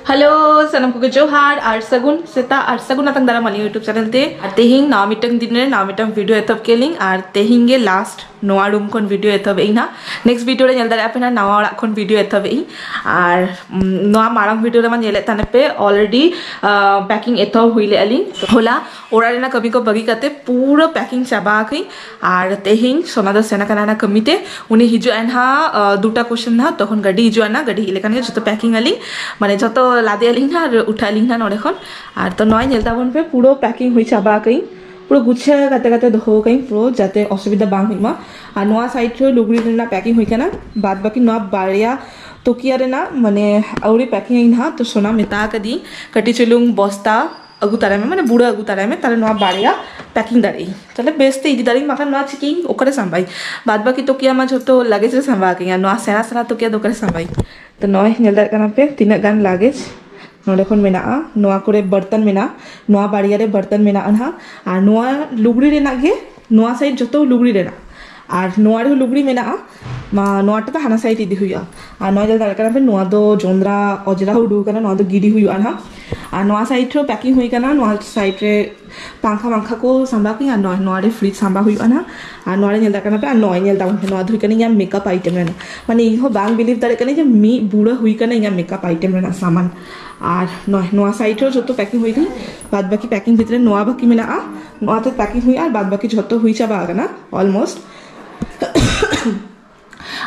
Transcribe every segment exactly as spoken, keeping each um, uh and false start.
Hello, ᱥᱟᱱᱟᱢ ᱠᱚᱜᱮ ᱡᱚᱦᱟᱨ ᱟᱨ ᱥᱟᱹᱜᱩᱱ ᱥᱮᱛᱟᱜ ᱟᱨ ᱥᱟᱹᱜᱩᱱ ᱟᱛᱟᱝ ᱫᱟᱨᱟᱢ ᱟᱹᱞᱤᱧ YouTube ᱪᱮᱱᱮᱞ ᱛᱮ᱾ ᱟᱨ ᱛᱮᱦᱮᱧ ᱱᱟᱣᱟ ᱢᱤᱫᱴᱟᱝ ᱫᱤᱱ ᱨᱮ ᱱᱟᱣᱟ ᱢᱤᱫᱴᱟᱝ ᱵᱷᱤᱰᱤᱭᱳ ᱮᱛᱚᱦᱚᱵ ᱠᱮᱫ ᱞᱤᱧ᱾ ᱟᱨ ᱛᱮᱦᱮᱧ ᱜᱮ ᱞᱟᱥᱴ ᱱᱚᱣᱟ ᱨᱩᱢ ᱠᱷᱚᱱ ᱵᱷᱤᱰᱤᱭᱳ ᱮᱛᱚᱦᱚᱵ ᱮᱫ ᱟᱹᱧ ᱱᱟᱜ᱾ ᱱᱮᱠᱥᱴ ᱵᱷᱤᱰᱤᱭᱳ ᱨᱮ ᱧᱮᱞ ᱫᱟᱲᱮᱭᱟᱜᱼᱟ ᱯᱮ ᱱᱟᱜ ᱱᱟᱣᱟ ᱚᱲᱟᱜ ᱠᱷᱚᱱ ᱵᱷᱤᱰᱤᱭᱳ ᱮᱛᱚᱦᱚᱵ ᱮᱫ ᱟᱹᱧ᱾ ᱟᱨ ᱩᱢ, ᱱᱚᱣᱟ ᱢᱟᱲᱟᱝ ᱵᱷᱤᱰᱤᱭᱳ ᱨᱮᱢᱟ ᱧᱮᱞᱮᱫ ᱛᱟᱦᱮᱱ ᱯᱮ ᱚᱞᱨᱮᱰᱤ ᱯᱮᱠᱤᱝ ᱮᱛᱚᱦᱚᱵ ᱦᱩᱭ ᱞᱮᱫᱼᱟ ᱞᱤᱧ᱾ ᱦᱚᱞᱟ ᱚᱲᱟᱜ ᱨᱮᱱᱟᱜ ᱠᱟᱹᱢᱤ ᱠᱚ ᱵᱟᱹᱜᱤ ᱠᱟᱛᱮ ᱯᱩᱨᱟᱹ ᱯᱮᱠᱤᱝ ᱪᱟᱵᱟ ᱟᱠᱟᱜ ᱟᱹᱧ᱾ ᱟᱨ ᱛᱮᱦᱮᱧ ᱥᱳᱱᱟ ᱫᱚ ᱥᱮᱱ ᱟᱠᱟᱱᱟ ᱚᱱᱟ ᱠᱟᱹᱢᱤ ᱛᱮ᱾ ᱩᱱᱤ ᱦᱤᱡᱩᱜ ᱟᱭ ᱱᱟᱦᱟᱜ, ᱟᱸ, ᱫᱩᱴᱟ ᱠᱚᱥᱮᱱ ᱱᱟᱦᱟᱜ, ᱛᱚᱠᱷᱚᱱ ᱜᱟᱹᱰᱤ ᱦᱤᱡᱩᱜᱼᱟ ᱱᱟᱦᱟᱜ, ᱜᱟᱹᱰᱤ ᱦᱮᱡ ᱞᱮᱠᱷᱟᱱ ᱜᱮ ᱡᱚᱛᱚ ᱯᱮᱠᱤᱝ ᱟᱹᱞᱤᱧ, ᱢᱟᱱᱮ ᱡᱚᱛᱚ ᱞᱟᱫᱮ ᱟᱹᱞᱤᱧ ᱱᱟᱦᱟᱜ ᱟᱨ ᱩᱴᱷᱟᱹ ᱟᱹᱞᱤᱧ ᱱᱟᱦᱟᱜ ᱱᱚᱰᱮ ᱠᱷᱚᱱ᱾ ᱟᱨ ᱛᱚ ᱱᱚᱜᱼᱚᱭ ᱧᱮᱞ ᱛᱟᱵᱚᱱ ᱯᱮ, ᱯᱩᱨᱟᱹ ᱯᱮᱠᱤᱝ ᱦᱩᱭ ᱪᱟᱵᱟ ᱟᱠᱟᱜ ᱟᱹᱧ, ᱯᱩᱨᱟᱹ ᱜᱩᱪᱷᱟᱹ ᱠᱟᱛᱮ ᱠᱟᱛᱮ ᱫᱚᱦᱚ ᱟᱠᱟᱜ ᱟᱹᱧ, ᱯᱩᱨᱟᱹ ᱡᱟᱛᱮ ᱚᱥᱩᱵᱤᱫᱷᱟ ᱵᱟᱝ ᱦᱩᱭᱩᱜ ᱢᱟ᱾ ᱟᱨ ᱱᱚᱣᱟ ᱥᱟᱭᱤᱰ ᱨᱮ ᱞᱩᱜᱽᱲᱤ ᱨᱮᱱᱟᱜ ᱯᱮᱠᱤᱝ ᱦᱩᱭ ᱠᱟᱱᱟ, ᱵᱟᱫ ᱵᱟᱹᱠᱤ ᱱᱚᱣᱟ ᱵᱟᱨᱭᱟ ᱛᱚᱠᱤᱭᱟ ᱨᱮᱱᱟᱜ ᱢᱟᱱᱮ ᱟᱹᱣᱨᱤ ᱯᱮᱠᱤᱝ ᱟᱹᱧ ᱱᱟᱦᱟᱜ᱾ ᱛᱚ ᱥᱳᱱᱟ ᱢᱮᱛᱟ ᱟᱠᱟᱫᱤᱧ ᱠᱟᱹᱴᱤᱡ ᱪᱩᱞᱩᱝ ᱵᱚᱥᱛᱟ ᱟᱹᱜᱩ ᱛᱟᱨᱟᱭ ᱢᱮ, ᱢᱟᱱᱮ ᱵᱩᱲᱟᱹ ᱟᱹᱜᱩ ᱛᱟᱨᱟᱭ ᱢᱮ, ᱛᱟᱦᱞᱮ ᱱᱚᱣᱟ ᱵᱟᱨᱭᱟ ᱯᱮᱠᱤᱝ ᱫᱟᱲᱮᱭᱟᱜ ᱟᱹᱧ, ᱛᱟᱦᱞᱮ ᱵᱮᱥᱛᱮ ᱤᱫᱤ ᱫᱟᱲᱮᱭᱟᱜ ᱟᱹᱧ᱾ ᱵᱟᱠᱷᱟᱱ ᱱᱚᱣᱟ ᱪᱤᱠᱟᱹᱧ, ᱚᱠᱟᱨᱮ ᱥᱟᱢᱵᱟᱭ? ᱵᱟᱫ ᱵᱟᱹᱠᱤ ᱛᱚᱠᱤᱭᱟ ᱢᱟ ᱡᱷᱚᱛᱚ ᱞᱟᱜᱮᱡᱽ ᱨᱮ ᱥᱟᱢᱵᱟ ᱟᱠᱟᱧᱟ, ᱱᱚᱣᱟ ᱥᱮᱬᱟ ᱥᱮᱬᱟ ᱛᱚᱠᱤᱭᱟ ᱫᱚ ᱚᱠᱟᱨᱮ ᱥᱟᱢᱵᱟᱭ? ᱛᱚ ᱱᱚᱜᱼᱚᱭ ᱧᱮᱞ ᱫᱟᱲᱮᱭᱟᱜ ᱠᱟᱱᱟ ᱯᱮ ᱛᱤᱱᱟᱹᱜ ᱜᱟᱱ ᱞᱟᱜᱮᱡᱽ ᱱᱚᱰᱮ ᱠᱷᱚᱱ ᱢᱮᱱᱟᱜᱼᱟ᱾ ᱱᱚᱣᱟ ᱠᱚᱨᱮ ᱵᱟᱨᱛᱟᱱ ᱢᱮᱱᱟᱜᱼᱟ, ᱱᱚᱣᱟ ᱵᱟᱨᱭᱟ ᱨᱮ ᱵᱟᱨᱛᱟᱱ ᱢᱮᱱᱟᱜᱼᱟ ᱱᱟᱦᱟᱜ, ᱟᱨ ᱱᱚᱣᱟ ᱞᱩᱜᱽᱲᱤ ᱨᱮᱱᱟᱜ ᱜᱮ, ᱱᱚᱣᱟ ᱥᱟᱭᱤᱰ ᱡᱚᱛᱚ ᱞᱩᱜᱽᱲᱤ ᱨᱮᱱᱟᱜ, ᱟᱨ ᱱᱚᱣᱟ ᱨᱮᱦᱚᱸ ᱞᱩᱜᱽᱲᱤ ᱢᱮᱱᱟᱜᱼᱟ᱾ ᱢᱟ ᱱᱚᱣᱟᱴᱟ ᱫᱚ ᱦᱟᱱᱟ ᱥᱟᱭᱤᱰ ᱤᱫᱤ ᱦᱩᱭᱩᱜᱼᱟ᱾ ᱟᱨ ᱱᱚᱣᱟ ᱧᱮᱞ ᱫᱟᱲᱮᱭᱟᱜ ᱠᱟᱱᱟ ᱯᱮ, ᱱᱚᱣᱟ ᱫᱚ ᱡᱚᱸᱫᱽᱨᱟ ᱚᱸᱡᱽᱨᱟ ᱩᱰᱩᱠ ᱟᱠᱟᱱᱟ, ᱱᱚᱣᱟ ᱫᱚ ᱜᱤᱰᱤ ᱦᱩᱭᱩᱜᱼᱟ ᱱᱟᱦᱟᱜ᱾ ᱟᱨ ᱱᱚᱣᱟ ᱥᱟᱭᱤᱰ ᱨᱮᱦᱚᱸ ᱯᱮᱠᱤᱝ ᱦᱩᱭ ᱟᱠᱟᱱᱟ, ᱱᱚᱣᱟ ᱥᱟᱭᱤᱰ ᱨᱮ ᱯᱟᱝᱠᱷᱟ ᱢᱟᱝᱠᱷᱟ ᱠᱚ ᱥᱟᱢᱵᱟᱣ ᱠᱟᱜ ᱟᱹᱧ, ᱟᱨ ᱱᱚᱣᱟ, ᱱᱚᱣᱟ ᱨᱮ ᱯᱷᱨᱤᱡᱽ ᱥᱟᱢᱵᱟᱣ ᱦᱩᱭᱩᱜᱼᱟ ᱱᱟᱦᱟᱜ᱾ ᱟᱨ ᱱᱚᱣᱟ ᱨᱮ ᱧᱮᱞ ᱫᱟᱲᱮᱭᱟᱜ ᱠᱟᱱᱟ ᱯᱮ, ᱟᱨ ᱱᱚᱜᱼᱚᱭ ᱧᱮᱞ ᱛᱟᱵᱚᱱ ᱯᱮ, ᱱᱚᱣᱟ ᱫᱚ ᱦᱩᱭᱩᱜ ᱠᱟᱱᱟ ᱤᱧᱟᱹᱜ ᱢᱮᱠᱟᱯ ᱟᱭᱴᱮᱢ ᱨᱮᱱᱟᱜ, ᱢᱟᱱᱮ ᱤᱧ ᱦᱚᱸ ᱵᱟᱝ ᱵᱤᱞᱤᱵᱷ ᱫᱟᱲᱮᱭᱟᱜ ᱠᱟᱱᱟ ᱡᱮ ᱢᱤᱫ ᱵᱩᱲᱟᱹ ᱦᱩᱭ ᱠᱟᱱᱟ ᱤᱧᱟᱹᱜ ᱢᱮᱠᱟᱯ ᱟᱭᱴᱮᱢ ᱨᱮᱱᱟᱜ ᱥᱟᱢᱟᱱ᱾ ᱟᱨ ᱱᱚᱣᱟ, ᱱᱚᱣᱟ ᱥᱟᱭᱤᱰ ᱨᱮᱦᱚᱸ ᱡᱚᱛᱚ ᱯᱮᱠᱤᱝ ᱦᱩᱭ ᱠᱟᱱᱟ, ᱵᱟᱫ ᱵᱟᱹᱠᱤ ᱯᱮᱠᱤᱝ ᱵᱷᱤᱛᱨᱤ ᱱᱚᱣᱟ ᱵᱟᱹᱠᱤ ᱢᱮᱱᱟᱜᱼᱟ, ᱱᱚᱣᱟ ᱛᱮ ᱯᱮᱠᱤᱝ ᱦᱩᱭᱩᱜᱼᱟ, ᱟᱨ ᱵᱟᱫ ᱵᱟᱹᱠᱤ ᱡᱷᱚᱛᱚ ᱦᱩᱭ ᱪᱟᱵᱟ ᱟᱠᱟᱱᱟ ᱚᱞᱢᱳᱥᱴ᱾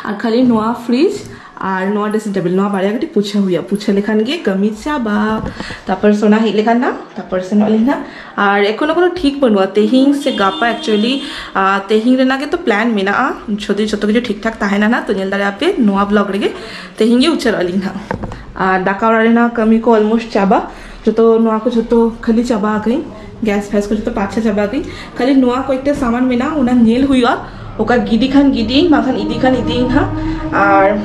ᱟᱨ ᱠᱷᱟᱹᱞᱤ ᱱᱚᱣᱟ ᱯᱷᱨᱤᱡᱽ ᱟᱨ ᱱᱚᱣᱟ ᱰᱨᱮᱥᱤᱝ ᱴᱮᱵᱤᱞ, ᱱᱚᱣᱟ ᱵᱟᱨᱭᱟ ᱠᱟᱹᱴᱤᱡ ᱯᱩᱪᱷᱟᱹ ᱦᱩᱭᱩᱜᱼᱟ, ᱯᱩᱪᱷᱟᱹ ᱞᱮᱠᱷᱟᱱ ᱜᱮ ᱠᱟᱹᱢᱤ ᱪᱟᱵᱟ᱾ ᱛᱟᱨᱯᱚᱨ ᱥᱳᱱᱟ ᱦᱮᱡ ᱞᱮᱠᱷᱟᱱ ᱱᱟ, ᱛᱟᱨᱯᱚᱨ ᱥᱮᱱᱚᱜ ᱟᱹᱞᱤᱧ ᱱᱟ᱾ ᱟᱨ ᱮᱠᱷᱚᱱᱳ ᱠᱳᱱᱳ ᱴᱷᱤᱠ ᱵᱟᱹᱱᱩᱜᱼᱟ ᱛᱮᱦᱮᱧ ᱥᱮ ᱜᱟᱯᱟ᱾ ᱮᱠᱪᱩᱭᱮᱞᱤ ᱛᱮᱦᱮᱧ ᱨᱮᱱᱟᱜ ᱜᱮᱛᱚ ᱯᱞᱮᱱ ᱢᱮᱱᱟᱜᱼᱟ, ᱡᱩᱫᱤ ᱡᱚᱛᱚ ᱠᱤᱪᱷᱩ ᱴᱷᱤᱠ ᱴᱷᱟᱠ ᱛᱟᱦᱮᱱᱟ ᱱᱟ, ᱛᱚ ᱧᱮᱞ ᱫᱟᱲᱮᱭᱟᱜᱼᱟ ᱯᱮ ᱱᱚᱣᱟ ᱵᱞᱚᱜ ᱨᱮᱜᱮ ᱛᱮᱦᱮᱧ ᱜᱮ ᱩᱪᱟᱹᱲᱚᱜ ᱟᱹᱞᱤᱧ ᱱᱟᱦᱟᱜ᱾ ᱟᱨ ᱫᱟᱠᱟ ᱚᱲᱟᱜ ᱨᱮᱱᱟᱜ ᱠᱟᱹᱢᱤ ᱠᱚ ᱚᱞᱢᱳᱥᱴ ᱪᱟᱵᱟ, ᱡᱚᱛᱚ ᱱᱚᱣᱟ ᱠᱚ ᱡᱚᱛᱚ ᱠᱷᱟᱹᱞᱤ ᱪᱟᱵᱟ ᱟᱠᱟᱜ ᱟᱹᱧ, ᱜᱮᱥ ᱯᱷᱮᱥ ᱠᱚ ᱡᱚᱛᱚ ᱯᱟᱪᱷᱟ ᱪᱟᱵᱟ ᱟᱠᱟᱜ ᱟᱹᱧ᱾ ᱠᱷᱟᱹᱞᱤ ᱱᱚᱣᱟ ᱠᱚᱭᱮᱠᱴᱟ ᱥᱟᱢᱟᱱ ᱢᱮᱱᱟᱜᱼᱟ, ᱚᱱᱟ ᱧᱮᱞ ᱦᱩᱭᱩᱜᱼᱟ, ᱚᱠᱟ ᱜᱤᱰᱤ ᱠᱷᱟᱱ ᱜᱤᱰᱤᱭᱟᱹᱧ, ᱵᱟᱝᱠᱷᱟᱱ ᱤᱫᱤ ᱠᱷᱟᱱ ᱤᱫᱤᱭᱟᱹᱧ ᱦᱟᱸᱜ᱾ ᱟᱨ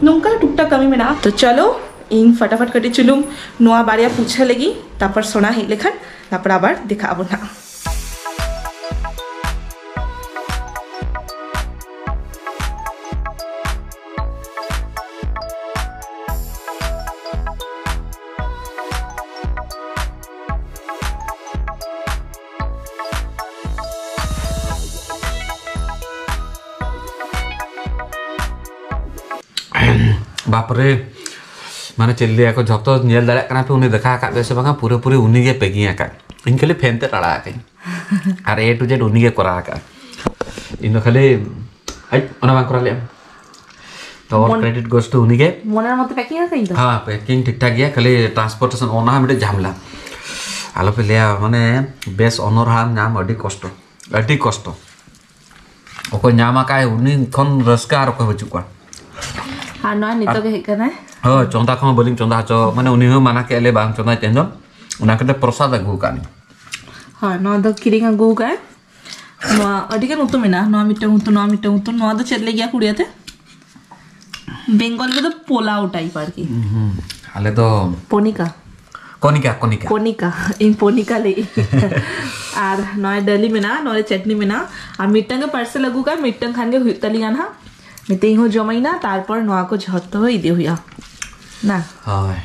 ᱱᱚᱝᱠᱟ ᱴᱩᱠᱴᱟᱠ ᱠᱟᱹᱢᱤ ᱢᱮᱱᱟᱜᱼᱟ᱾ ᱛᱚ ᱪᱚᱞᱚ, ᱤᱧ ᱯᱷᱟᱴᱟᱯᱷᱟᱴ ᱠᱟᱹᱴᱤᱡ ᱪᱩᱞᱩᱝ ᱱᱚᱣᱟ ᱵᱟᱨᱭᱟ ᱯᱩᱪᱷᱟᱹ ᱞᱮᱜᱤᱧ, ᱛᱟᱨᱯᱚᱨ ᱥᱳᱱᱟ ᱦᱮᱡ ᱞᱮᱠᱷᱟᱱ ᱛᱟᱨᱯᱚᱨ ᱟᱵᱟᱨ ᱫᱮᱠᱷᱟ ᱟᱵᱚᱱ ᱦᱟᱸᱜ᱾ ᱵᱟᱯᱨᱮ, ᱢᱟᱱᱮ ᱪᱮᱫ ᱞᱟᱹᱭᱟ ᱠᱚ, ᱡᱷᱚᱛᱚ ᱧᱮᱞ ᱫᱟᱲᱮᱭᱟᱜ ᱠᱟᱱᱟ ᱯᱮ, ᱩᱱᱤ ᱫᱮᱠᱷᱟ ᱟᱠᱟᱫ ᱯᱮ ᱥᱮ ᱵᱟᱝᱟ? ᱯᱩᱨᱟᱹᱯᱩᱨᱤ ᱩᱱᱤ ᱜᱮ packing ᱟᱠᱟᱫ᱾ ᱤᱧ ᱠᱷᱟᱹᱞᱤ fan ᱛᱮ ᱨᱟᱲᱟ ᱟᱠᱟᱫ᱾ ᱟᱨ A to Z ᱩᱱᱤ ᱜᱮ ᱠᱚᱨᱟᱣ ᱟᱠᱟᱫ᱾ ᱤᱧ ᱫᱚ ᱠᱷᱟᱹᱞᱤ, ᱟᱡ ᱚᱱᱟ ᱵᱟᱝ ᱠᱚᱨᱟᱣ ᱞᱮᱫᱼᱟ᱾ ᱛᱚ all ᱢᱚᱱ- credit goes to ᱩᱱᱤ ᱜᱮ᱾ ᱢᱚᱱᱮᱨ ᱢᱚᱛᱚ packing ᱟᱠᱟᱫ ᱤᱧ ᱫᱚ᱾ ᱦᱮᱸ, packing ᱴᱷᱤᱠ ᱴᱷᱟᱠ ᱜᱮᱭᱟ, ᱠᱷᱟᱹᱞᱤ transportation ᱚᱱᱟ ᱦᱚᱸ ᱢᱤᱫᱴᱮᱡ ᱡᱷᱟᱢᱮᱞᱟ᱾ ᱟᱞᱚᱯᱮ ᱞᱟᱹᱭᱟ, ᱢᱟᱱᱮ ᱵᱮᱥ ᱚᱱᱚᱨᱦᱟᱢ ᱧᱟᱢ ᱟᱹᱰᱤ ᱠᱚᱥᱴᱚ, ᱟᱹᱰᱤ ᱠᱚᱥᱴᱚ᱾ ᱚᱠᱚᱭ ᱧᱟᱢ ᱟᱠᱟᱫ ᱩᱱᱤ ᱠᱷᱚᱱ ᱨᱟᱹᱥᱠᱟᱹ ᱟᱨ ᱚᱠᱚᱭ ᱵᱟᱹᱪᱩᱜ ᱠᱚᱣᱟ᱾ ᱟᱨ ᱱᱚᱣᱟ ᱱᱤᱛᱚᱜ ᱟᱨ ᱜᱮ ᱦᱮᱡ ᱠᱟᱱᱟᱭ᱾ ᱦᱳᱭ, ᱪᱚᱸᱫᱟ ᱠᱚᱦᱚᱸ ᱵᱟᱹᱞᱤᱧ ᱪᱚᱸᱫᱟ ᱦᱚᱪᱚ, ᱢᱟᱱᱮ ᱩᱱᱤ ᱦᱚᱸ ᱢᱟᱱᱟ ᱠᱮᱫ ᱞᱮ ᱵᱟᱝ ᱪᱚᱸᱫᱟᱭ ᱛᱮᱦᱮᱧ ᱫᱚ, ᱚᱱᱟ ᱠᱷᱟᱹᱛᱤᱨ ᱯᱨᱚᱥᱟᱫ ᱟᱹᱜᱩ ᱟᱠᱟᱫ ᱞᱤᱧ᱾ ᱦᱳᱭ, ᱱᱚᱣᱟ ᱫᱚ ᱠᱤᱨᱤᱧ ᱟᱹᱜᱩ ᱟᱠᱟᱫ᱾ ᱱᱚᱣᱟ ᱟᱹᱰᱤ ᱜᱟᱱ ᱩᱛᱩ ᱢᱮᱱᱟᱜᱼᱟ, ᱱᱚᱣᱟ ᱢᱤᱫᱴᱟᱝ ᱩᱛᱩ, ᱱᱚᱣᱟ ᱢᱤᱫᱴᱟᱝ ᱩᱛᱩ, ᱱᱚᱣᱟ ᱫᱚ ᱪᱮᱫ ᱞᱟᱹᱭ ᱜᱮᱭᱟ ᱠᱚ ᱩᱲᱤᱭᱟ ᱛᱮ? ᱵᱮᱝᱜᱚᱞ ᱨᱮᱫᱚ ᱯᱳᱞᱟᱣ type ᱟᱨᱠᱤ᱾ ᱦᱩᱸ, ᱟᱞᱮ ᱫᱚ ᱯᱚᱱᱤᱠᱟ᱾ ᱠᱚᱱᱤᱠᱟ, ᱠᱚᱱᱤᱠᱟ᱾ ᱯᱚᱱᱤᱠᱟ, ᱤᱧ ᱯᱚᱱᱤᱠᱟ ᱞᱟᱹᱭ᱾ ᱟᱨ ᱱᱚᱣᱟ ᱰᱟᱹᱞᱤ ᱢᱮᱱᱟᱜᱼᱟ, ᱱᱚᱣᱟ ᱪᱟᱴᱱᱤ ᱢᱮᱱᱟᱜᱼᱟ, ᱟᱨ ᱢᱤᱫᱴᱟᱝ ᱜᱮ parcel ᱟᱹᱜᱩ ᱠᱟᱜ, ᱢᱤᱫᱴᱟᱝ ᱠᱷᱟᱱ ᱜᱮ ᱦᱩᱭᱩᱜ ᱛᱟᱞᱤᱧᱟ ᱱᱟᱦᱟᱜ᱾ ᱱᱤᱛᱚᱜ ᱤᱧ ᱦᱚᱸ ᱡᱚᱢᱟᱹᱧ ᱱᱟ, ᱛᱟᱨᱯᱚᱨ ᱱᱚᱣᱟ ᱠᱚ ᱡᱷᱚᱛᱚ ᱤᱫᱤ ᱦᱩᱭᱩᱜᱼᱟ ᱱᱟ᱾ ᱦᱳᱭ᱾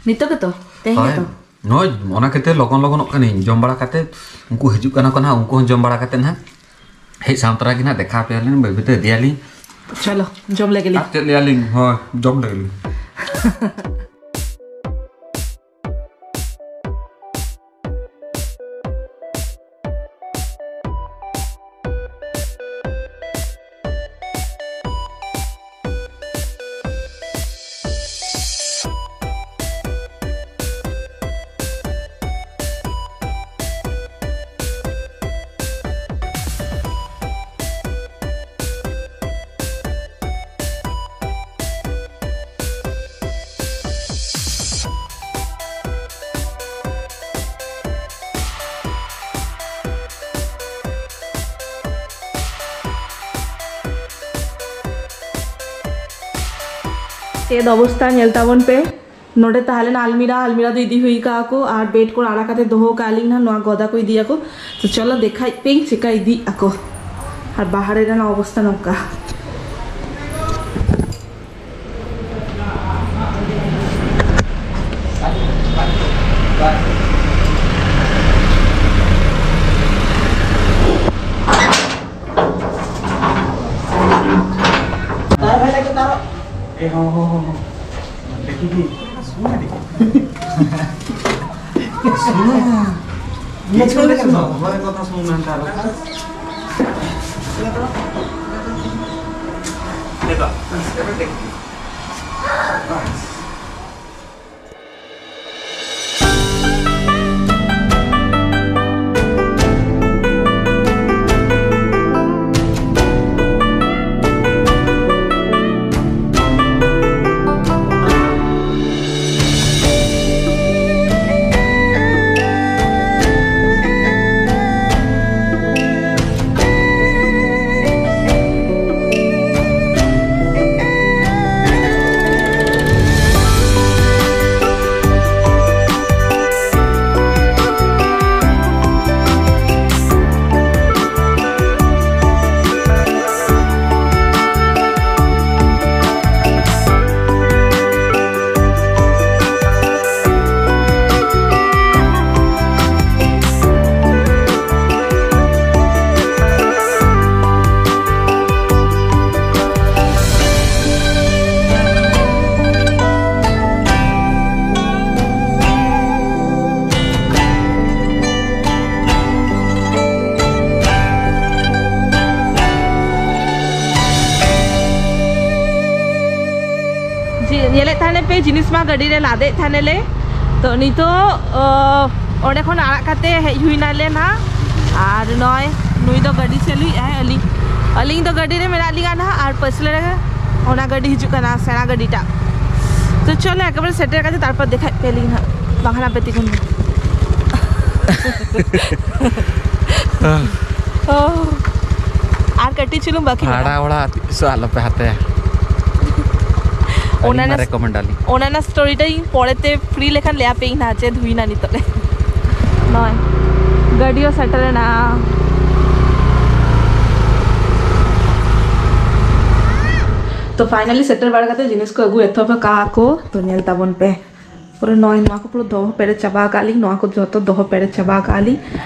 ᱱᱤᱛᱚᱜ ᱜᱮᱛᱚ? ᱛᱮᱦᱮᱧ ᱦᱳᱭ᱾ ᱜᱮᱛᱚ? ᱱᱚᱜᱼᱚᱭ ᱚᱱᱟ ᱠᱷᱟᱹᱛᱤᱨ ᱞᱚᱜᱚᱱ ᱞᱚᱜᱚᱱᱚᱜ ᱠᱟᱹᱱᱟᱹᱧ᱾ ᱡᱚᱢ ᱵᱟᱲᱟ ᱠᱟᱛᱮ ᱩᱱᱠᱩ ᱦᱤᱡᱩᱜ ᱠᱟᱱᱟ ᱠᱚ ᱱᱟᱦᱟᱜ, ᱩᱱᱠᱩ ᱦᱚᱸ ᱡᱚᱢ ᱵᱟᱲᱟ ᱠᱟᱛᱮ ᱱᱟᱦᱟᱜ ᱦᱮᱡ ᱥᱟᱶ ᱛᱚᱨᱟ ᱜᱮ ᱱᱟᱦᱟᱜ ᱫᱮᱠᱷᱟ ᱟᱯᱮᱭᱟᱞᱤᱧ, ᱵᱟᱹᱭ ᱵᱟᱹᱭ ᱛᱮ ᱤᱫᱤᱭᱟᱞᱤᱧ᱾ ᱪᱚᱞᱚ, ᱡᱚᱢ ᱞᱮᱜᱮ ᱞᱤᱧ᱾ ᱟᱨ ᱪᱮᱫ ᱞᱟᱹᱭᱟᱞᱤᱧ? ᱦᱳᱭ, ᱡᱚᱢ ᱞᱮᱜᱮ ᱞᱤᱧ᱾ ᱪᱮᱫ ᱚᱵᱚᱥᱛᱟ ᱧᱮᱞ ᱛᱟᱵᱚᱱ ᱯᱮ᱾ ᱱᱚᱰᱮ ᱛᱟᱦᱮᱸ ᱞᱮᱱᱟ ᱟᱞᱢᱤᱨᱟ, ᱟᱞᱢᱤᱨᱟ ᱫᱚ ᱤᱫᱤ ᱦᱩᱭ ᱠᱟᱜᱼᱟ ᱠᱚ, ᱟᱨ bed ᱠᱚ ᱟᱲᱟᱜ ᱠᱟᱛᱮ ᱫᱚᱦᱚ ᱠᱟᱜᱼᱟ ᱞᱤᱧ ᱱᱟᱦᱟᱜ, ᱱᱚᱣᱟ ᱜᱚᱫᱟ ᱠᱚ ᱤᱫᱤᱭᱟᱠᱚ᱾ ᱛᱚ ᱪᱚᱞᱚ ᱫᱮᱠᱷᱟᱭ ᱯᱮᱧ ᱪᱮᱠᱟ ᱤᱫᱤᱜ ᱟᱠᱚ, ᱟᱨ ᱵᱟᱦᱨᱮ ᱨᱮᱱᱟᱜ ᱚᱵᱚᱥᱛᱟ ᱱᱚᱝᱠᱟ᱾ ᱦᱚᱸ, ᱦᱚᱸ, ᱦᱚᱸ, ᱦᱚᱸ᱾ ᱫᱮᱠᱷᱤ ᱠᱤ? ᱥᱩᱱᱟ ᱫᱮᱠᱷᱤ᱾ ᱥᱩᱱᱟ᱾ ᱤᱧ ᱫᱚ ᱥᱩᱱᱟ ᱫᱮᱠᱷᱤ᱾ ᱚᱠᱚᱭ ᱠᱚᱛᱷᱟ ᱥᱩᱱᱟ ᱱᱮᱛᱟᱨ? ᱱᱤᱛᱚᱜ, ᱮᱵᱟᱨ ᱫᱮᱠᱷᱤ᱾ ᱵᱟᱥ᱾ ᱡᱮ, ᱧᱮᱞᱮᱫ ᱛᱟᱦᱮᱱᱟᱯᱮ, ᱡᱤᱱᱤᱥ ᱢᱟ ᱜᱟᱹᱰᱤ ᱨᱮ ᱞᱟᱫᱮᱫ ᱛᱟᱦᱮᱱᱟᱞᱮ᱾ ᱛᱚ, ᱱᱤᱛᱚᱜ, ᱚ, ᱚᱸᱰᱮ ᱠᱷᱚᱱ ᱟᱲᱟᱜ ᱠᱟᱛᱮ ᱦᱮᱡ ᱦᱩᱭ ᱱᱟᱞᱮ ᱱᱟᱦᱟᱜ᱾ ᱟᱨ ᱱᱚᱜᱼᱚᱭ ᱱᱩᱭ ᱫᱚ ᱜᱟᱹᱰᱤ ᱪᱟᱹᱞᱩᱭᱮᱫ ᱟᱭ, ᱟᱹᱞᱤᱧ, ᱟᱹᱞᱤᱧ ᱫᱚ ᱜᱟᱹᱰᱤ ᱨᱮ ᱢᱮᱱᱟᱜ ᱞᱤᱧᱟ ᱱᱟᱦᱟᱜ, ᱟᱨ ᱯᱟᱹᱪᱷᱞᱟᱹ ᱨᱮ ᱚᱱᱟ ᱜᱟᱹᱰᱤ ᱦᱤᱡᱩᱜ ᱠᱟᱱᱟ, ᱥᱮᱬᱟ ᱜᱟᱹᱰᱤᱴᱟᱜ᱾ ᱛᱚ, ᱪᱚᱞᱚ, ᱮᱠᱮᱵᱟᱨᱮ ᱥᱮᱴᱮᱨ ᱠᱟᱛᱮ ᱛᱟᱨᱯᱚᱨ ᱫᱮᱠᱷᱟᱭ ᱯᱮᱭᱟᱞᱤᱧ ᱱᱟᱦᱟᱜ, ᱵᱟᱝᱠᱷᱟᱱ ᱟᱯᱮ ᱛᱤᱸᱜᱩᱱ ᱢᱮ᱾ ᱚ, ᱟᱨ ᱠᱟᱹᱴᱤᱡ ᱪᱩᱞᱩᱝ ᱵᱟᱹᱠᱤ ᱢᱮᱱᱟᱜᱼᱟ᱾ ᱵᱷᱟᱲᱟ ᱚᱲᱟᱜ ᱛᱤᱥ ᱦᱚᱸ ᱟᱞᱚᱯᱮ ᱦᱟᱛᱟᱭᱟ᱾ ᱚᱱᱟ ᱟᱹᱞᱤᱧ ᱢᱟ ᱨᱮᱱᱟᱜ, recommend ᱟᱹᱞᱤᱧ᱾ ᱚᱱᱟ ᱨᱮᱱᱟᱜ story ᱴᱟ ᱤᱧ ᱯᱚᱨᱮᱛᱮ free ᱞᱮᱠᱷᱟᱱ ᱞᱟᱹᱭ ᱟᱯᱮᱭᱟᱹᱧ ᱱᱟᱦᱟᱜ ᱪᱮᱫ ᱦᱩᱭᱱᱟ ᱱᱤᱛᱚᱜ ᱨᱮ᱾ ᱱᱚᱜᱼᱚᱭ ᱜᱟᱹᱰᱤ ᱦᱚᱸ ᱥᱮᱴᱮᱨᱮᱱᱟ᱾ ᱛᱚ, finally ᱥᱮᱴᱮᱨ ᱵᱟᱲᱟ ᱠᱟᱛᱮ ᱡᱤᱱᱤᱥ ᱠᱚ ᱟᱹᱜᱩ ᱮᱛᱚᱦᱚᱵ ᱟᱠᱟᱫᱼᱟ ᱠᱚ, ᱛᱚ ᱧᱮᱞ ᱛᱟᱵᱚᱱ ᱯᱮ᱾ ᱯᱩᱨᱟᱹ ᱱᱚᱜᱼᱚᱭ ᱱᱚᱣᱟ ᱠᱚ ᱯᱩᱨᱟᱹ ᱫᱚᱦᱚ ᱯᱮᱨᱮᱡ ᱪᱟᱵᱟ ᱟᱠᱟᱫ ᱞᱤᱧ, ᱱᱚᱣᱟ ᱠᱚ ᱡᱚᱛᱚ ᱫᱚᱦᱚ ᱯᱮᱨᱮᱡ ᱪᱟᱵᱟ ᱟᱠᱟᱫ ᱞᱤᱧ᱾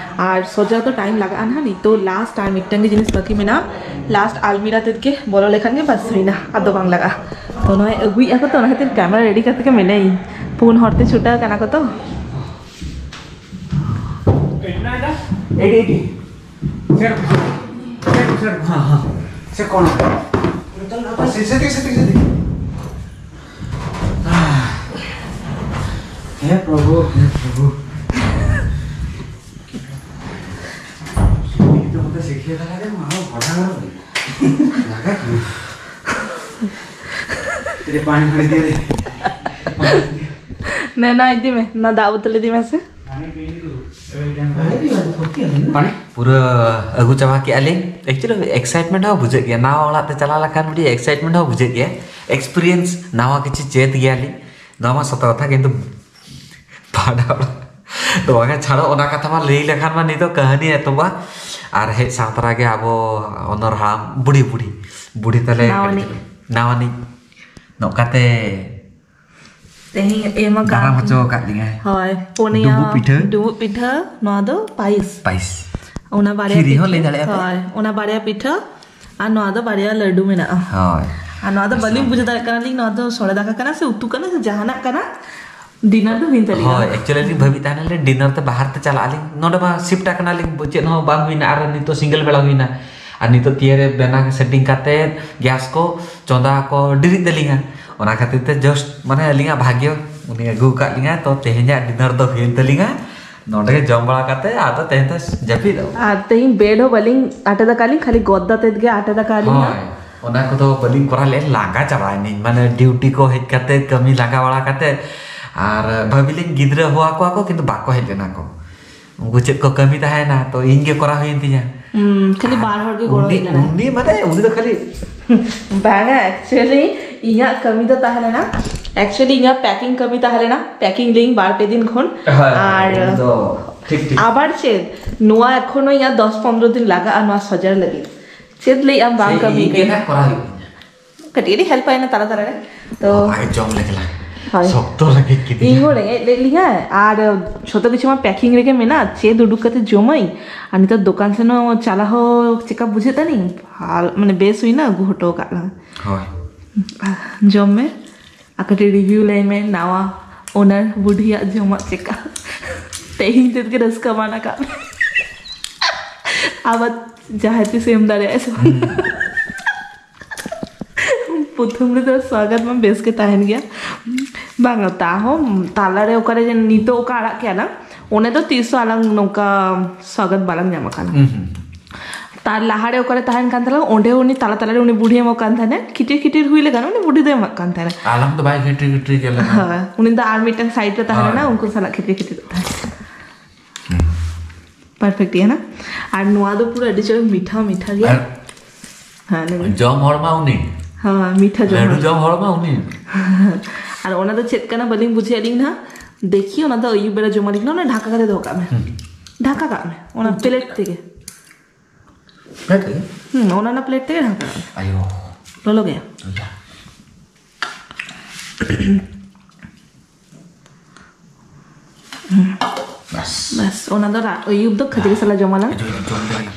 ᱟᱨ ᱥᱚᱡᱟ ᱫᱚ time ᱞᱟᱜᱟᱜᱼᱟ ᱱᱟᱦᱟᱜ, ᱱᱤᱛᱚᱜ last ᱟᱨ ᱢᱤᱫᱴᱟᱝ ᱜᱮ ᱡᱤᱱᱤᱥ ᱵᱟᱹᱠᱤ ᱢᱮᱱᱟᱜᱼᱟ, last ᱟᱞᱢᱤᱨᱟ ᱛᱮᱫ ᱜᱮ ᱵᱚᱞᱚ ᱞᱮᱠᱷᱟᱱ ᱜᱮ ᱵᱟᱥ ᱦᱩᱭᱱᱟ, ᱟᱫᱚ ᱵᱟᱝ ᱞᱟᱜᱟᱜᱼᱟ᱾ ᱱᱚᱜᱼᱚᱭ ᱟᱹᱜᱩᱭᱮᱫᱼᱟ ᱠᱚ ᱛᱚ, ᱚᱱᱟ ᱠᱷᱟᱹᱛᱤᱨ ᱠᱮᱢᱮᱨᱟ ᱨᱮᱰᱤ ᱠᱟᱛᱮ ᱜᱮ ᱢᱮᱱᱟᱹᱧ᱾ ᱯᱩᱱ ᱦᱚᱲ ᱛᱮ ᱪᱷᱩᱴᱟᱹᱣ ᱠᱟᱱᱟ ᱠᱚ ᱛᱚ᱾ ᱦᱮᱸ, ᱦᱮᱸ᱾ ᱥᱮ ᱠᱚᱱ? ᱥᱮ, ᱥᱮ, ᱥᱮ, ᱥᱮ, ᱥᱮ᱾ ᱦᱮ ᱯᱨᱚᱵᱷᱩ, ᱦᱮ ᱯᱨᱚᱵᱷᱩ᱾ ᱥᱤᱠᱷᱮ ᱫᱟᱲᱮ ᱢᱟ ᱵᱟᱰᱟ ᱞᱟᱜᱟ᱾ ᱛᱮᱨᱮ ᱯᱟᱱᱤ ᱯᱷᱟᱱᱤ ᱫᱤᱭᱮ ᱫᱮ᱾ ᱱᱮ, ᱱᱚᱣᱟ ᱤᱫᱤ ᱢᱮ, ᱱᱚᱣᱟ ᱫᱟᱜ ᱵᱳᱛᱚᱞ ᱤᱫᱤ ᱢᱮ ᱥᱮ᱾ ᱯᱩᱨᱟᱹ ᱟᱹᱜᱩ ᱪᱟᱵᱟ ᱠᱮᱜᱼᱟ ᱞᱤᱧ᱾ Actually excitement ᱦᱚᱸ ᱵᱩᱡᱷᱟᱹᱜ ᱜᱮᱭᱟ, ᱱᱟᱣᱟ ᱚᱲᱟᱜ ᱛᱮ ᱪᱟᱞᱟᱣ ᱞᱮᱠᱷᱟᱱ ᱢᱤᱫᱴᱤᱡ excitement ᱦᱚᱸ ᱵᱩᱡᱷᱟᱹᱜ ᱜᱮᱭᱟ, experience, ᱱᱟᱣᱟ ᱠᱤᱪᱷᱩ ᱪᱮᱫ ᱜᱮᱭᱟᱞᱤᱧ, ᱱᱚᱣᱟ ᱢᱟ ᱥᱚᱛᱚ ᱠᱟᱛᱷᱟ᱾ ᱠᱤᱱᱛᱩ ᱵᱷᱟᱰᱟ ᱚᱲᱟᱜ ᱫᱚ ᱵᱟᱝᱟ, ᱪᱷᱟᱲᱚ, ᱚᱱᱟ ᱠᱟᱛᱷᱟ ᱢᱟ ᱞᱟᱹᱭ ᱞᱮᱠᱷᱟᱱ ᱢᱟ ᱱᱤᱛᱚᱜ ᱠᱟᱹᱦᱱᱤ ᱮᱛᱚᱦᱚᱵᱟ᱾ ᱟᱨ ᱦᱮᱡ ᱥᱟᱶ ᱛᱚᱨᱟ ᱜᱮ ᱟᱵᱚ ᱚᱱᱚᱨ ᱦᱟᱲᱟᱢ, ᱵᱩᱲᱦᱤ, ᱵᱩᱲᱦᱤ, ᱵᱩᱲᱦᱤ ᱛᱟᱞᱮ ᱱᱟᱣᱟᱱᱤᱡ᱾ ᱱᱟᱣᱟᱱᱤᱡ ᱱᱚᱝᱠᱟᱛᱮ ᱛᱮᱦᱮᱧ ᱮᱢ ᱟᱠᱟᱫ ᱫᱟᱨᱟᱢ ᱦᱚᱪᱚ ᱟᱠᱟᱫ ᱞᱤᱧᱟᱭ᱾ ᱦᱳᱭ, ᱯᱩᱱᱭᱟ ᱰᱩᱸᱵᱩᱜ ᱯᱤᱴᱷᱟᱹ᱾ ᱰᱩᱸᱵᱩᱜ ᱯᱤᱴᱷᱟᱹ, ᱱᱚᱣᱟ ᱫᱚ ᱯᱟᱭᱤᱥ᱾ ᱯᱟᱭᱤᱥ᱾ ᱚᱱᱟ ᱵᱟᱨᱭᱟ ᱠᱷᱤᱨᱤ ᱦᱚᱸ ᱯᱤᱴᱷᱟᱹ, ᱞᱟᱹᱭ ᱫᱟᱲᱮᱭᱟᱜᱼᱟ ᱯᱮ᱾ ᱦᱳᱭ, ᱚᱱᱟ ᱵᱟᱨᱭᱟ ᱯᱤᱴᱷᱟᱹ ᱟᱨ ᱱᱚᱣᱟ ᱫᱚ ᱵᱟᱨᱭᱟ ᱞᱟᱹᱰᱩ ᱢᱮᱱᱟᱜᱼᱟ᱾ ᱦᱳᱭ᱾ ᱟᱨ ᱱᱚᱣᱟ ᱫᱚ ᱵᱟᱹᱞᱤᱧ ᱵᱩᱡᱷᱟᱹᱣ ᱫᱟᱲᱮᱭᱟᱜ ᱠᱟᱱᱟ ᱞᱤᱧ, ᱱᱚᱣᱟ ᱫᱚ ᱥᱚᱲᱮ ᱫᱟᱠᱟ ᱠᱟᱱᱟ ᱥᱮ ᱩᱛᱩ ᱠᱟᱱᱟ ᱥᱮ ᱡᱟᱦᱟᱱᱟᱜ ᱠᱟᱱᱟ? ᱰᱤᱱᱟᱨ ᱫᱚ ᱦᱩᱭᱮᱱ ᱛᱟᱞᱤᱧᱟ᱾ ᱦᱳᱭ, actually ᱞᱤᱧ ᱵᱷᱟᱹᱵᱤᱭᱮᱫ ᱛᱟᱦᱮᱱᱟ ᱞᱮ ᱰᱤᱱᱟᱨ ᱛᱮ ᱵᱟᱦᱟᱨ ᱛᱮ ᱪᱟᱞᱟᱜ ᱟᱹᱞᱤᱧ, ᱱᱚᱰᱮ ᱢᱟ ᱥᱤᱯᱴ ᱟᱠᱟᱱᱟᱞᱤᱧ, ᱪᱮᱫ ᱦᱚᱸ ᱵᱟᱝ ᱦᱩᱭᱱᱟ, ᱟᱨ ᱱᱤᱛᱚᱜ ᱥᱤᱸᱜᱮᱞ ᱵᱮᱲᱟ ᱦᱩᱭᱱᱟ, ᱟᱨ ᱱᱤᱛᱚᱜ ᱛᱤᱭᱟᱹᱨᱮ ᱵᱮᱱᱟᱣ ᱥᱮᱴᱤᱝ ᱠᱟᱛᱮ ᱜᱮᱥ ᱠᱚ ᱪᱚᱸᱫᱟ ᱠᱚ ᱰᱮᱨᱤᱜ ᱛᱟᱹᱞᱤᱧᱟ᱾ ᱚᱱᱟ ᱠᱷᱟᱹᱛᱤᱨ ᱛᱮ just ᱢᱟᱱᱮ ᱟᱹᱞᱤᱧᱟᱜ ᱵᱷᱟᱜᱽᱭᱚ ᱩᱱᱤ ᱟᱹᱜᱩ ᱟᱠᱟᱫ ᱞᱤᱧᱟ, ᱛᱚ ᱛᱮᱦᱮᱧᱟᱜ ᱰᱤᱱᱟᱨ ᱫᱚ ᱦᱩᱭᱮᱱ ᱛᱟᱹᱞᱤᱧᱟ᱾ ᱱᱚᱰᱮ ᱜᱮ ᱡᱚᱢ ᱵᱟᱲᱟ ᱠᱟᱛᱮ ᱟᱫᱚ ᱛᱮᱦᱮᱧ ᱫᱚ ᱡᱟᱹᱯᱤᱫ᱾ ᱟᱨ ᱛᱮᱦᱮᱧ ᱵᱮᱰ ᱦᱚᱸ ᱵᱟᱹᱞᱤᱧ ᱟᱴᱮᱫ ᱟᱠᱟᱫ ᱞᱤᱧ, ᱠᱷᱟᱹᱞᱤ ᱜᱚᱫᱟ ᱛᱮᱫ ᱜᱮ ᱟᱴᱮᱫ ᱟᱠᱟᱫ ᱞᱤᱧ᱾ ᱦᱳᱭ, ᱚᱱᱟ ᱠᱚᱫᱚ ᱵᱟᱹᱞᱤᱧ ᱠᱚᱨᱟᱣ ᱞᱮᱫᱼᱟ, ᱞᱟᱸᱜᱟ ᱪᱟᱵᱟᱭᱮᱱᱟᱹᱧ, ᱢᱟᱱᱮ ᱰᱤᱭᱩᱴᱤ ᱠᱚ ᱦᱮᱡ ᱠᱟᱛᱮ ᱠᱟᱹᱢᱤ ᱞᱟᱸᱜᱟ ᱵᱟᱲᱟ ᱠᱟᱛᱮ᱾ ᱟᱨ ᱵᱷᱟᱹᱵᱤ ᱞᱤᱧ ᱜᱤᱫᱽᱨᱟᱹ ᱦᱚᱦᱚ ᱟᱠᱚᱣᱟ ᱠᱚ, ᱠᱤᱱᱛᱩ ᱵᱟᱠᱚ ᱦᱮᱡ ᱞᱮᱱᱟ ᱠᱚ, ᱩᱱᱠᱩ ᱪᱮᱫ ᱠᱚ ᱠᱟᱹᱢᱤ ᱛᱟᱦᱮᱸᱭᱮᱱᱟ, ᱛᱚ ᱤᱧ ᱜᱮ ᱠᱚᱨᱟᱣ ᱦᱩᱭᱮᱱ ᱛᱤᱧᱟ᱾ ᱦᱩᱸ, ᱠᱷᱟᱹᱞᱤ ᱟᱨ ᱵᱟᱨ ᱦᱚᱲ ᱜᱮ ᱜᱚᱲᱚ ᱩᱱᱤ, ᱦᱩᱭ ᱞᱮᱱᱟ᱾ ᱩᱱᱤ ᱢᱟᱱᱮ ᱩᱱᱤ ᱫᱚ ᱠᱷᱟᱹᱞᱤ ᱵᱟᱝᱟ, actually ᱤᱧᱟᱹᱜ ᱠᱟᱹᱢᱤ ᱫᱚ ᱛᱟᱦᱮᱸ ᱞᱮᱱᱟ, actually ᱤᱧᱟᱹᱜ ᱯᱮᱠᱤᱝ ᱠᱟᱹᱢᱤ ᱛᱟᱦᱮᱸ ᱞᱮᱱᱟ, ᱯᱮᱠᱤᱝ ᱞᱤᱧ ᱵᱟᱨ ᱯᱮ ᱫᱤᱱ ᱠᱷᱚᱱ᱾ ᱦᱳᱭ, ᱟᱨ ᱩᱱᱤ ᱫᱚ ᱴᱷᱤᱠ, ᱴᱷᱤᱠ᱾ ᱟᱵᱟᱨ ᱪᱮᱫ, ᱱᱚᱣᱟ ᱮᱠᱷᱚᱱᱳ ᱤᱧᱟᱹᱜ ᱫᱚᱥ ᱯᱚᱱᱨᱚ ᱫᱤᱱ ᱞᱟᱜᱟᱜᱼᱟ ᱱᱚᱣᱟ ᱥᱚᱡᱟᱣ ᱞᱟᱹᱜᱤᱫ᱾ ᱪᱮᱫ ᱞᱟᱹᱭ ᱟᱢ ᱵᱟᱝ ᱥᱮ ᱠᱟᱹᱢᱤ ᱤᱧ ᱜᱮ ᱠᱟᱱᱟ? ᱱᱟᱜ ᱠᱚᱨᱟᱣ ᱦᱩᱭᱩᱜ ᱛᱤᱧᱟ᱾ ᱠᱟᱹᱴᱤᱡ ᱠᱟᱹᱴᱤᱡ ᱦᱮᱞᱯ ᱟᱭ ᱱᱟ ᱛᱟᱞᱟ ᱛᱟᱞᱟ ᱨᱮ᱾ ᱛᱚ ᱟᱭ ᱡᱚᱢ ᱞᱮ ᱜᱮᱞᱟ᱾ ᱦᱳᱭ᱾ ᱥᱚᱠᱛᱚ ᱨᱮᱸᱜᱮᱡ ᱠᱤᱫᱤᱧᱟ᱾ ᱤᱧ ᱦᱚᱸ ᱨᱮᱸᱜᱮᱡ ᱞᱮᱫ ᱞᱤᱧᱟᱭ, ᱟᱨ ᱡᱷᱚᱛᱚ ᱠᱤᱪᱷᱩ ᱢᱟ ᱯᱮᱠᱤᱝ ᱨᱮᱜᱮ ᱢᱮᱱᱟᱜ, ᱪᱮᱫ ᱩᱰᱩᱠ ᱠᱟᱛᱮ ᱡᱚᱢᱟᱹᱧ? ᱟᱨ ᱱᱤᱛᱚᱜ ᱫᱚᱠᱟᱱ ᱥᱮᱱ ᱦᱚᱸ ᱪᱟᱞᱟᱣ ᱦᱚᱸ ᱪᱮᱠᱟ ᱵᱩᱡᱷᱟᱹᱜ ᱛᱟᱹᱱᱤᱧ, ᱟᱨ ᱢᱟᱱᱮ ᱵᱮᱥ ᱦᱩᱭᱱᱟ, ᱟᱹᱜᱩ ᱦᱚᱴᱚ ᱟᱠᱟᱫ ᱞᱟᱝ᱾ ᱦᱳᱭ᱾ ᱡᱚᱢ ᱢᱮ ᱟᱨ ᱠᱟᱹᱴᱤᱡ ᱨᱤᱵᱷᱤᱭᱩ ᱞᱟᱹᱭ ᱢᱮ, ᱱᱟᱣᱟ ᱳᱱᱟᱨ ᱵᱩᱰᱷᱤᱭᱟᱜ ᱡᱚᱢᱟᱜ ᱪᱮᱠᱟ? ᱛᱮᱦᱮᱧ ᱛᱮᱫ ᱜᱮ ᱨᱟᱹᱥᱠᱟᱹ ᱮᱢᱟᱱ ᱟᱠᱟᱫ ᱢᱮ᱾ ᱟᱵᱟᱨ ᱡᱟᱦᱟᱸᱭ ᱛᱤᱥ ᱮᱢ ᱫᱟᱲᱮᱭᱟᱜᱼᱟ ᱥᱮ ᱵᱟᱝ? ᱯᱨᱚᱛᱷᱚᱢ ᱨᱮᱫᱚ ᱥᱣᱟᱜᱚᱛ ᱢᱟ ᱵᱮᱥ ᱜᱮ ᱛᱟᱦᱮᱱ ᱜᱮᱭᱟ, ᱵᱟᱝ ᱛᱟᱦᱚᱸ ᱛᱟᱞᱟᱨᱮ ᱚᱠᱟᱨᱮ ᱡᱮ ᱱᱤᱛᱚᱜ ᱚᱠᱟ ᱟᱲᱟᱜ ᱠᱮᱜᱼᱟ ᱞᱟᱝ, ᱚᱸᱰᱮ ᱫᱚ ᱛᱤᱥ ᱦᱚᱸ ᱟᱞᱟᱝ ᱱᱚᱝᱠᱟ ᱥᱣᱟᱜᱚᱛ ᱵᱟᱞᱟᱝ ᱧᱟᱢ ᱟᱠᱟᱫᱟ᱾ ᱦᱩᱸ, ᱦᱩᱸ᱾ ᱛᱟᱨ ᱞᱟᱦᱟᱨᱮ ᱚᱠᱟᱨᱮ ᱛᱟᱦᱮᱱ ᱠᱟᱱ ᱛᱟᱞᱟᱝ, ᱚᱸᱰᱮ ᱩᱱᱤ ᱛᱟᱞᱟ ᱛᱟᱞᱟᱨᱮ ᱩᱱᱤ ᱵᱩᱰᱷᱤ ᱮᱢᱚᱜ ᱠᱟᱱ ᱛᱟᱦᱮᱱᱟ, ᱠᱷᱤᱴᱤᱨ ᱠᱷᱤᱴᱤᱨ ᱦᱩᱭ ᱞᱮᱠᱷᱟᱱ ᱩᱱᱤ ᱵᱩᱰᱷᱤ ᱫᱚᱭ ᱮᱢᱟᱜ ᱠᱟᱱ ᱛᱟᱦᱮᱱᱟ᱾ ᱟᱞᱟᱝ ᱫᱚ ᱵᱟᱭ ᱠᱷᱤᱴᱤᱨ ᱠᱷᱤᱴᱤᱨ ᱜᱮ ᱞᱮᱠᱷᱟᱱ᱾ ᱦᱳᱭ, ᱩᱱᱤ ᱫᱚ ᱟᱨ ᱢᱤᱫᱴᱟᱝ ᱥᱟᱭᱤᱰ ᱨᱮ ᱛᱟᱦᱮᱸ ᱦᱳᱭ᱾ ᱞᱮᱱᱟ, ᱩᱱᱠᱩ ᱥᱟᱞᱟᱜ ᱠᱷᱤᱴᱤᱨ ᱠᱷᱤᱴᱤᱨ ᱛᱟᱦᱮᱸ᱾ ᱯᱟᱨᱯᱷᱮᱠᱴ ᱜᱮᱭᱟ ᱱᱟ᱾ ᱟᱨ ᱱᱚᱣᱟ ᱫᱚ ᱯᱩᱨᱟᱹ ᱟᱹᱰᱤ ᱪᱚᱨᱚᱠ ᱢᱤᱴᱷᱟ ᱢᱤᱴᱷᱟ ᱜᱮᱭᱟ᱾ ᱟᱨ ᱦᱮᱸ, ᱞᱟᱹᱭ ᱢᱮ᱾ ᱡᱚᱢ ᱦᱚᱲ ᱢᱟ ᱩᱱᱤ᱾ ᱦᱮᱸ, ᱢᱤᱴᱷᱟ ᱡᱚᱢ ᱞᱟᱹᱰᱩ ᱦᱚᱲ᱾ ᱡᱚᱢ ᱦᱚᱲ ᱢᱟ ᱩᱱᱤ᱾ ᱟᱨ ᱚᱱᱟ ᱫᱚ ᱪᱮᱫ ᱠᱟᱱᱟ ᱵᱟᱹᱞᱤᱧ ᱵᱩᱡᱷᱟᱹᱣᱮᱫ ᱞᱤᱧ ᱱᱟᱦᱟᱜ᱾ ᱫᱮᱠᱷᱤ, ᱚᱱᱟ ᱫᱚ ᱟᱹᱭᱩᱵ ᱵᱮᱲᱟ ᱡᱚᱢᱟᱞᱤᱧ ᱠᱟᱱᱟ, ᱚᱱᱟ ᱰᱷᱟᱠᱟ ᱠᱟᱛᱮ ᱫᱚᱦᱚ ᱠᱟᱜ ᱢᱮ᱾ ᱦᱩᱸ᱾ ᱰᱷᱟᱠᱟ ᱠᱟᱜ ᱢᱮ ᱚᱱᱟ ᱯᱞᱮᱴ ᱛᱮᱜᱮ᱾ ᱯᱞᱮᱴ ᱨᱮᱜᱮ? ᱦᱩᱸ, ᱚᱱᱟ ᱨᱮᱱᱟᱜ ᱯᱞᱮᱴ ᱛᱮᱜᱮ ᱰᱷᱟᱠᱟ ᱠᱟᱜ ᱢᱮ᱾ ᱟᱭᱳ᱾ ᱞᱚᱞᱚ ᱜᱮᱭᱟ᱾ ᱟᱭᱳ᱾ ᱵᱟᱥ᱾ ᱵᱟᱥ, ᱚᱱᱟ ᱫᱚ ᱨᱟ-, ᱟᱹᱭᱩᱵ ᱫᱚ ᱠᱷᱟᱹᱡᱟᱹᱲᱤ ᱥᱟᱞᱟᱜ ᱡᱚᱢᱟᱞᱟᱝ᱾ ᱠᱷᱟᱹᱡᱟᱹᱲᱤ ᱡᱚᱢ ᱫᱟᱲᱮᱭᱟᱜᱼᱟ᱾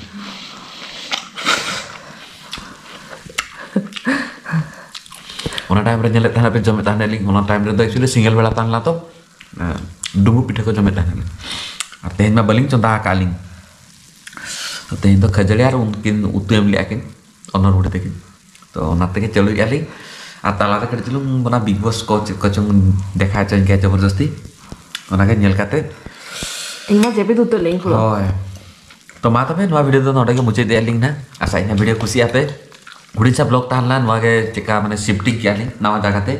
ᱚᱱᱟ ᱴᱟᱭᱤᱢ ᱨᱮ ᱧᱮᱞᱮᱫ ᱛᱟᱦᱮᱱᱟ ᱯᱮ, ᱡᱚᱢᱮᱫ ᱛᱟᱦᱮᱱᱟᱞᱤᱧ, ᱚᱱᱟ ᱴᱟᱭᱤᱢ ᱨᱮᱫᱚ actually ᱥᱤᱸᱜᱮᱞ ᱵᱮᱲᱟ ᱛᱟᱦᱮᱸ ᱞᱮᱱᱟ ᱛᱚ, ᱮᱸ, ᱰᱩᱸᱵᱩᱜ ᱯᱤᱴᱷᱟᱹ ᱠᱚ ᱡᱚᱢᱮᱫ ᱛᱟᱦᱮᱱᱟᱞᱤᱧ᱾ ᱟᱨ ᱛᱮᱦᱮᱧ ᱢᱟ ᱵᱟᱹᱞᱤᱧ ᱪᱚᱸᱫᱟ ᱟᱠᱟᱫ ᱞᱤᱧ, ᱛᱮᱦᱮᱧ ᱫᱚ ᱠᱷᱟᱹᱡᱟᱹᱲᱤ ᱟᱨ ᱩᱱᱠᱤᱱ ᱩᱛᱩ ᱮᱢ ᱞᱮᱫᱼᱟ ᱠᱤᱱ ᱚᱱᱟ ᱵᱩᱰᱷᱤ ᱛᱟᱹᱠᱤᱱ᱾ ᱛᱚ ᱚᱱᱟ ᱛᱮᱜᱮ ᱪᱟᱹᱞᱩᱭᱮᱫᱼᱟ ᱞᱤᱧ᱾ ᱟᱨ ᱛᱟᱞᱟᱨᱮ ᱠᱟᱹᱴᱤᱡ ᱪᱩᱞᱩᱝ ᱚᱱᱟ Bigg Boss ᱠᱚ ᱪᱮᱫ ᱠᱚᱪᱚᱝ ᱫᱮᱠᱷᱟ ᱦᱚᱪᱚᱧ ᱜᱮᱭᱟ ᱡᱚᱵᱚᱨᱫᱚᱥᱛᱤ, ᱚᱱᱟᱜᱮ ᱧᱮᱞ ᱠᱟᱛᱮ᱾ ᱤᱧ ᱢᱟ ᱡᱟᱹᱯᱤᱫ ᱩᱛᱟᱹᱨ ᱞᱮ ᱤᱧ ᱯᱩᱨᱟᱹ᱾ ᱦᱳᱭ᱾ ᱛᱚ ᱢᱟ ᱛᱚᱵᱮ, ᱱᱚᱣᱟ ᱵᱷᱤᱰᱤᱭᱳ ᱫᱚ ᱱᱚᱰᱮ ᱜᱮ ᱢᱩᱪᱟᱹᱫ ᱮᱫᱼᱟ ᱞᱤᱧ ᱱᱟᱦᱟᱜ᱾ ᱟᱥᱟᱭᱮᱫᱼᱟ ᱵᱷᱤᱰᱤᱭᱳ ᱠᱩᱥᱤᱭᱟᱜ ᱯᱮ᱾ ᱦᱩᱰᱤᱧ ᱥᱟ ᱵᱞᱚᱜ ᱛᱟᱦᱮᱸ ᱞᱮᱱᱟ, ᱱᱚᱣᱟ ᱜᱮ ᱪᱮᱠᱟ ᱢᱟᱱᱮ ᱥᱤᱯᱴᱤᱝ ᱠᱮᱜᱼᱟ ᱞᱤᱧ ᱱᱟᱣᱟ ᱡᱟᱭᱜᱟ ᱛᱮ᱾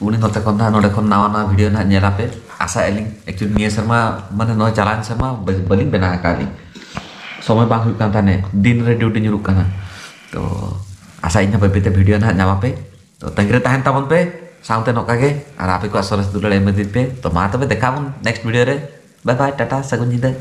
ᱩᱱᱤ ᱱᱚᱛᱮ ᱠᱷᱚᱱ ᱫᱚ ᱱᱚᱰᱮ ᱠᱷᱚᱱ ᱱᱟᱣᱟ ᱱᱟᱣᱟ ᱵᱷᱤᱰᱤᱭᱳ ᱱᱟᱦᱟᱜ ᱧᱮᱞ ᱟᱯᱮ᱾ ᱟᱥᱟᱭᱮᱫᱼᱟ ᱞᱤᱧ actually ᱱᱤᱭᱟᱹ ᱥᱮᱨᱢᱟ, ᱢᱟᱱᱮ ᱱᱚᱣᱟ ᱪᱟᱞᱟᱣᱮᱱ ᱥᱮᱨᱢᱟ ᱵᱟᱹ-, ᱵᱟᱹᱞᱤᱧ ᱵᱮᱱᱟᱣ ᱟᱠᱟᱫ ᱞᱤᱧ, ᱥᱚᱢᱚᱭ ᱵᱟᱝ ᱦᱩᱭᱩᱜ ᱠᱟᱱ ᱛᱟᱦᱮᱸᱫ, ᱫᱤᱱ ᱨᱮ ᱰᱤᱭᱩᱴᱤ ᱧᱩᱨᱩᱜ ᱠᱟᱱᱟ᱾ ᱛᱚ ᱟᱥᱟᱭᱮᱫᱼᱟ ᱵᱟᱹᱭ ᱵᱟᱹᱭ ᱛᱮ ᱵᱷᱤᱰᱤᱭᱳ ᱱᱟᱦᱟᱜ ᱧᱟᱢ ᱟᱯᱮ᱾ ᱛᱚ ᱛᱟᱺᱜᱤ ᱨᱮ ᱛᱟᱦᱮᱱ ᱛᱟᱵᱚᱱ ᱯᱮ, ᱥᱟᱶᱛᱮ ᱱᱚᱝᱠᱟ ᱜᱮ ᱟᱨ ᱟᱯᱮ ᱠᱚᱣᱟᱜ ᱥᱚᱨᱮᱥ ᱫᱩᱞᱟᱹᱲ ᱮᱢ ᱤᱫᱤ ᱯᱮ᱾ ᱛᱚ ᱢᱟ ᱛᱚᱵᱮ ᱫᱮᱠᱷᱟ ᱵᱚᱱ ᱱᱮᱠᱥᱴ ᱵᱷᱤᱰᱤᱭᱳ ᱨᱮ᱾ ᱵᱟᱭ ᱵᱟᱭ, ᱴᱟᱴᱟ, ᱥᱟᱹᱜᱩᱱ ᱧᱤᱫᱟᱹ᱾